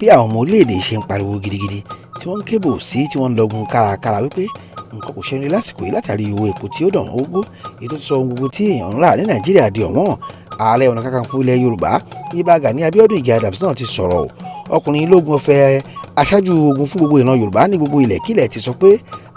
Bí àwọn ọmọ orílẹ̀-èdè ṣe ń pariwo gidigidi, tí wọ́n ń kébò sí, tí wọ́n ń lọgun kárakára wípé nǹkan kò ṣẹnu lásìkò yìí látàrí owó epo tí ó dàn gógó, èyí tó ti sọ ohun gbogbo tí èèyàn ń rà ní Nàìjíríà di ọ̀wọ́n. Ààrẹ Ọ̀nà Kakanfò ilẹ̀ Yorùbá, Ìbà Gani Abiodun Ige Adams náà ti sọ̀rọ̀. Ọkùnrin ológun ọ̀fẹ́, aṣáájú ogun fún gbogbo ìran Yorùbá ní gbogbo ilẹ̀kílẹ̀, ti sọ pé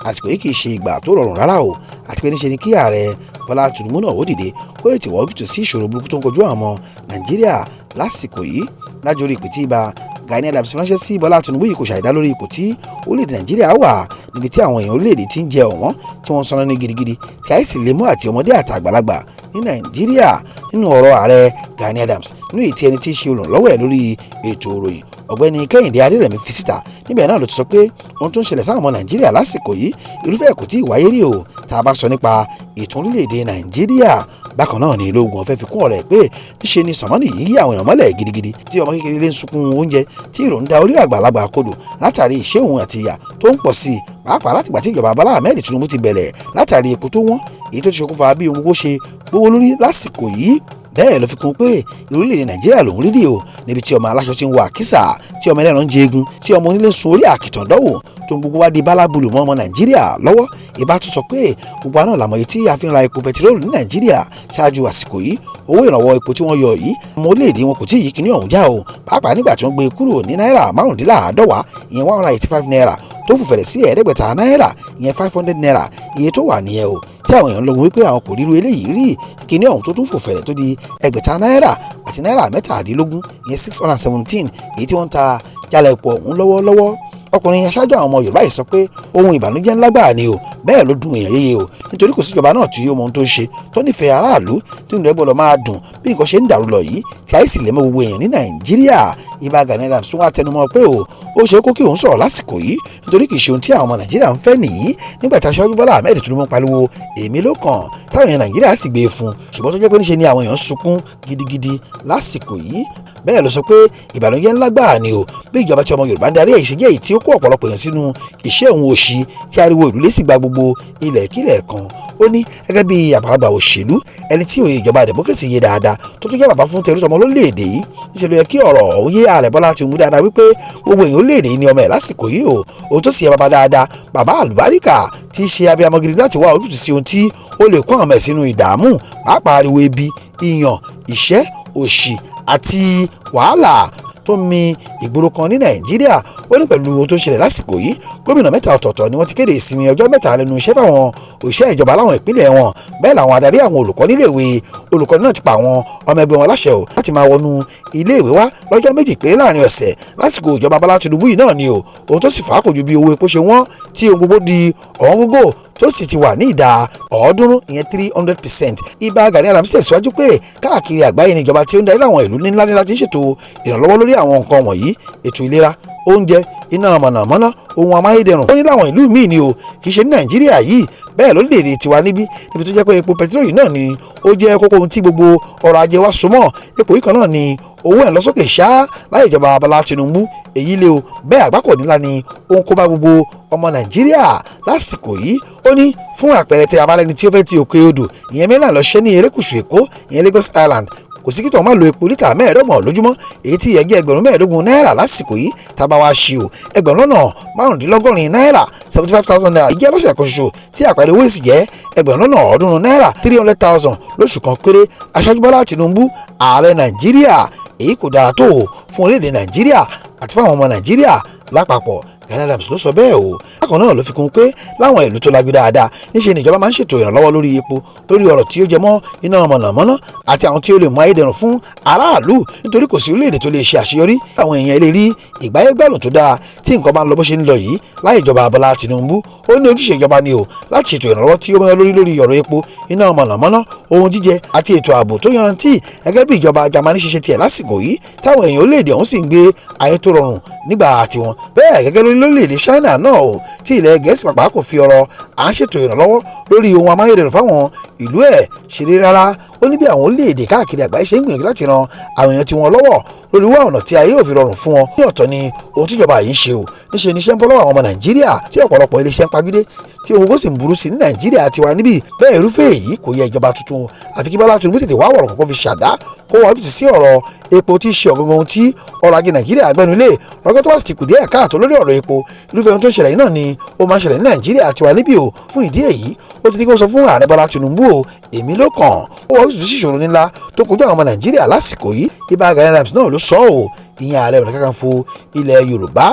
àsìkò yìí kì í ṣe ìgbà tó rọrùn rárá o, àti pé níṣe ni kí Ààrẹ Bọ́lá Tinubu náà ó dìde kó ètò wá ojútùú sí ìṣòro burúkú tó ń kojú àwọn ọmọ Nàìjíríà lásìkò yìí. Lájorí ìpè tí Ìbà Gani Adams ránṣẹ́ sí Bọ́lá Tinubu yìí kò ṣàìdá lórí ipò tí orílẹ̀-èdè Nàìjíríà wà, níbi tí àwọn èèyàn orílẹ̀-èdè ti ń jẹ ọ̀wọ́n, tí wọ́n ń sanná ní gidigidi, tí àìsí lè mú àti ọmọdé àti àgbàlagbà ní Nàìjíríà. Nínú ọ̀rọ̀ Ààrẹ Gani Adams, nínú èyí tí ẹni tí í ṣe olùrànlọ́wọ́ ẹ̀ lórí ètò ìròyìn, Ọ̀gbẹ́ni Kẹ́hìndé Adérẹ̀mí, fi síta níbẹ̀ náà ló ti sọ pé ohun tó ń ṣẹlẹ̀ sáwọn ọmọ Nàìjíríà lásìkò yìí, irúfẹ́ kò tí ì wáyé rí o, tá a bá sọ nípa ètò orílẹ̀-èdè Nàìjíríà. Bákan náà ni ológun ọ̀fẹ́ fi kún ọ̀rẹ́ pé níṣe ni sànmọ́nì yìí yí àwọn èèyàn mọ́lẹ̀ gidigidi, tí ọmọ kékeré lè ń sunkún oúnjẹ, tí ìrònú da orí àgbàlagbà kodò látàrí ìṣẹ́ òun àti ìyà tó ń pọ̀ sí i, pàápàá látìgbà tí ìjọba Bọ́lá Ahmed Tinubu ti bẹ̀rẹ̀, látàrí epo tó wọ́n, èyí tó ti ṣokùnfà bí ohun gbogbo ṣe gbówó lórí lásìkò yìí. Bẹ́ẹ̀ ló fi kún pé orílẹ̀-èdè Nàìjíríà lòún rí rí o, níbi tí ọmọ aláṣọ ti ń wọ àkísà, tí ọmọ ẹlẹ́ran ń jẹ egun, tí ọmọ onílé sun orí àkìtàn dọ́wò, tó ń gbogbo wá di bálábùlù mọ́ ọmọ Nàìjíríà lọ́wọ́. Ìbá tún sọ pé gbogbo àná làmọ̀ye tí a fi ń ra epo pẹtiróòlù ní Nàìjíríà ṣáájú àsìkò yìí. Owó ìrànwọ́ epo tí wọ́n yọ yìí, ọmọ orílẹ̀-èdè wọn kò tí ì yí kíní ọ̀hún já o, pàápàá nígbà tí wọ́n gbé e kúrò ní náírà 175, ìyẹn 185 naira, tó fò fẹ̀rẹ̀ sí 500 náírà, ìyẹn 500 naira, iye tó wà nìyẹn o, tí àwọn èèyàn ń lọgun wípé àwọn kò ríru eléyìí rí. Kíní ọ̀hún tó tún fò fẹ̀rẹ̀ tó di 600 náírà àti náírà 17, ìyẹn 617, èyí tí wọ́n ń ta jálẹ̀ epo ọ̀hún lọ́wọ́lọ́wọ́. Ọkùnrin aṣáájú àwọn ọmọ Yorùbá yìí sọ pé ohun ìbànújẹ́ ńlá gbáà ni o. Bẹ́ẹ̀ ló dùn èèyàn yéye o, nítorí kò síjọba náà tí yóò mọ ohun tó ń ṣe, tó nífẹ̀ẹ́ aráàlú, tí inú rẹ̀ gbọ́dọ̀ máa dùn bí nǹkan ṣe ń dàrú lọ yìí, tí ayé sì lè mọ gbogbo èèyàn ní Nàìjíríà. Ìbà Gani Adams tún wá tẹnumọ́ pé o ó ṣe kó kí òun sọ̀rọ̀ lásìkò yìí, nítorí kì í ṣe ohun tí àwọn ọmọ Nàìjíríà ń fẹ́ nìyí, nígbà tí aṣáájú Bọ́lá Ahmed Tinubu pariwo "Èmi ló kàn", táwọn èèyàn Nàìjíríà sì gbé e fún, ṣùgbọ́n tó jẹ́ pé níṣe ni àwọn èèyàn sunkún gidigidi lásìkò yìí. Bẹ́ẹ̀ ló sọ pé ìbànújẹ́ ńlá gbáà ni o, bí ìjọba tí ọmọ Yorùbá ń darí èyí ṣe jẹ́ èyí tí ó kó ọ̀pọ̀lọpọ̀ èèyàn sínú ìṣẹ́ òun òṣì, tí ariwo ìlú lè sì gba gbogbo ilẹ̀ kílẹ̀ kan. Ó ní gẹ́gẹ́ bí àgbàlagbà òṣèlú, ẹni tí òye ìjọba democracy yé dáadáa, tó tún jẹ́ bàbá fún tẹrútọmọ lórílẹ̀‐èdè yìí, níṣẹ́ ló yẹ kí ọ̀rọ̀ ọ̀hún yé Ààrẹ Bọ́lá Tinubu dáadáa wípé gbogbo èèyàn orílẹ̀-èdè yìí ni ọmọ ẹ̀ lásìkò yìí o. Ohun tó sì yẹ bàbá dáadáa, bàbá àlùbáríkà, tí í ṣe abiyamọ gidi, láti wá ojútùú sí ohun tí ó lè kó àwọn ọmọ ẹ̀ sínú ìdààmú, pàápàá ariwo ebi, ìyàn, ìṣẹ́, òṣì àti wàhálà tó ń mi ìgboro kan ní Nàìjíríà. Ó ní pẹ̀lú ohun tó ṣẹlẹ̀ lásìkò yìí, gómìnà mẹ́ta ọ̀tọ̀ọ̀tọ̀ ni wọ́n ti kéde ìsinmi ọjọ́ 3 lẹ́nu iṣẹ́ fáwọn òṣìṣẹ́ ìjọba láwọn ìpínlẹ̀ wọn. Bẹ́ẹ̀ làwọn adarí àwọn olùkọ́ níléèwé olùkọ́ni náà ti pa àwọn ọmọ ẹgbẹ́ wọn láṣẹ o láti máa wọnú iléèwé wá lọ́jọ́ 2 péré láàrin ọ̀sẹ̀ lásìkò ìjọba Bọ́lá Tinubu yìí náà ni o. Ohun tó sì fà á kò ju bí owó epo ṣe wọ́n, tí ohun gbogbo di ọ̀wọ́n gógó, tó sì ti wà ní ìdá 300, ìyẹn 300%. Ìbà Gani Adams tẹ̀síwájú pé káàkiri àgbáyé ni ìjọba tí ó ń darí àwọn ìlú ńlá ńlá ti ń ṣètò ìrànlọ́wọ́ lórí àwọn nǹkan wọ̀nyí: ètò ìlera, oúnjẹ, iná mọ̀nàmọ́ná, ohun amáyédẹrùn. Ó ní láwọn ìlú míì ni o, kì í ṣe ní Nàìjíríà yìí. Bẹ́ẹ̀ lórílẹ̀‐èdè tiwa níbí, níbi tó jẹ́ pé epo pẹtiróòlù náà ni ó jẹ́ kókó ohun tí gbogbo ọrọ̀ ajé wa so mọ́. Epo yìí kan náà ni owó ẹ̀ lọ sókè ṣá láyé ìjọba Bọ́lá Tinubu. Èyí lé o. Bẹ́ẹ̀ àgbákò nílá ni ó ń kó bá gbogbo ọmọ Nàìjíríà lásìkò yìí. Ó ní fún àpẹẹrẹ, tí abalẹ́ni tí ó fẹ́ ti òkè odò, ìyẹn mainland, lọ ṣẹ́ ní erékùṣù Èkó, ìyẹn Lagos Island, kò sí kí tó máa lo epo lítà 25 lójúmọ́, èyí tí ìyẹn jẹ́ ẹgbẹ̀rún 15 náírà lásìkò yìí. Tá a bá wá ṣe o, ẹgbẹ̀rún lọ́nà 95 náírà, 75,000 naira ìjẹ́ lọ́sẹ̀ kan ṣoṣo, tí àpẹẹrẹ owó èsì jẹ́ ẹgbẹ̀rún lọ́nà 300 náírà, 300,000 lóṣù kan péré. Aṣáájú Bọ́lá Tinubu, ààrẹ Nàìjíríà, èyí kò dára tó o fún orílẹ̀-èdè Nàìjíríà àti fún àwọn ọmọ Nàìjíríà lápapọ̀. Gani Adams ló sọ bẹ́ẹ̀ o. Bákan náà ló fi kún pé láwọn ìlú tó lajú dáadáa, níṣe ni ìjọba máa ń ṣètò ìrànlọ́wọ́ lórí epo, lórí ọ̀rọ̀ tí ó jẹ mọ́ iná mọ̀nàmọ́ná àti àwọn tí ó lè mú ayédẹrùn fún aráàlú, nítorí kò sí orílẹ̀-èdè tó lè ṣe àṣeyọrí, àwọn èèyàn lè rí ìgbáyégbádùn tó dára, tí nǹkan bá ń lọ bó ṣe ń lọ yìí láì ìjọba Bọ́lá Tinubu. Ó ní ojúṣe ìjọba ni o láti ṣètò ìrànlọ́wọ́ tí ó mọ́ lórí lórí ọ̀rọ̀ epo, iná mọ̀nàmọ́ná, ohun jíjẹ àti ètò ààbò tó yanrantí, gẹ́gẹ́ bí ìjọba Jámánì ṣe ṣe tiẹ̀ lásìkò yìí, táwọn èèyàn orílẹ̀-èdè ọ̀hún sì ń gbé ayé tó rọrùn nígbà tiwọn. Bẹ́ẹ̀ gẹ́gẹ́ lórílẹ̀-èdè China náà o, tí ilẹ̀ Gẹ̀ẹ́sì pàpà kò fi ọ̀rọ̀ à ń ṣètò ìrànlọ́wọ́ lórí ohun amáyédẹrùn fáwọn ìlú ẹ̀ ṣeré rárá. Ó ní bí àwọn orílẹ̀-èdè káàkiri àgbáyé ṣe ń gbìyànjú láti ran àwọn èèyàn tiwọn lọ́wọ́ lórí wá ọ̀nà tí ayé ò fi rọrùn fún wọn ní ọ̀tọ̀ ni ohun tíjọba yìí ń ṣe o. Níṣe níṣẹ́ ń bọ́ lọ́wọ́ àwọn ọmọ Nàìjíríà, tí ọ̀pọ̀lọpọ̀ iléeṣẹ́ ń pagídé, tí ohun gbogbo sì ń burú sí ní Nàìjíríà tiwa níbí. Bẹ́ẹ̀ irúfẹ́ èyí kò yẹ ìjọba tuntun, àfi kí Bọ́lá Tinubu tètè wá wọ̀rọ̀ kọ́kọ́ fi ṣàdá, kó wá ojútùú sí ọ̀rọ̀ epo tí í ṣe ọ̀gangan ohun tí ọrọ̀ ajé Nàìjíríà gbẹnulé. Lọ́gọ́ tó wá sì ti kù díẹ̀ káàtó lórí ọ̀rọ̀ epo, irúfẹ́ ohun tó ń ṣẹlẹ̀ yìí náà ni ó máa ń ṣẹlẹ̀ ní Nàìjíríà tiwa níbí o. Fún ìdí èyí, ó ti ní kí wọ́n sọ fún Ààrẹ Bọ́lá Tinubu o, èmi ló kàn ó wá ojútùú sí ìṣòro ńlá tó kojú àwọn ọmọ Nàìjíríà lásìkò yìí. Ìbà Gani Adams náà ló sọ ọ́, ìyẹn Ààrẹ Ọ̀nà Kakanfò ilẹ̀ Yorùbá.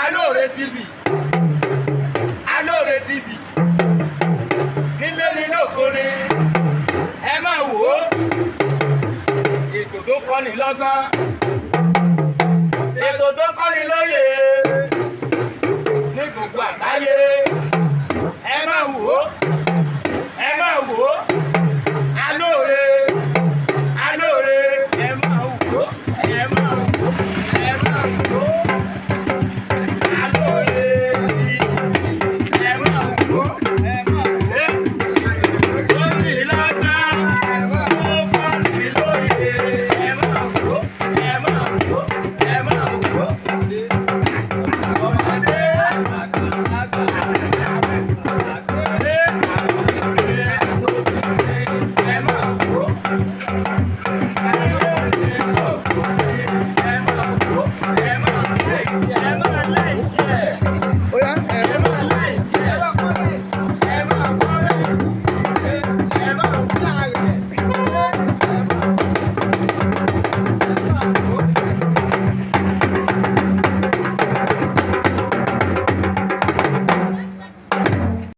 Alóore TV, Alóore TV, nílé ní lóko ni, ẹ máa wò ó. Ètò tó kọ́ni lọ́gbọ́n, ètò tó kọ́ni lóye ní gbogbo àgbáyé, ẹ máa wò ó, ẹ máa wò ó. Alóore, Alóore, ẹ máa wò ó, ẹ máa wò ó, ẹ máa wò ó. Alóore TV, ẹ máa wò ó, ẹ máa wò ó. Lórí lọ́gbọ́n, ó kọ́ni lóye, ẹ máa wò ó, ẹ máa wò ó, ẹ máa wò ó. Ọmọdé, àgbà, ẹ máa wò ó. Ẹ máa wò ó, ẹ máa wò ó, ẹ máa like ẹ.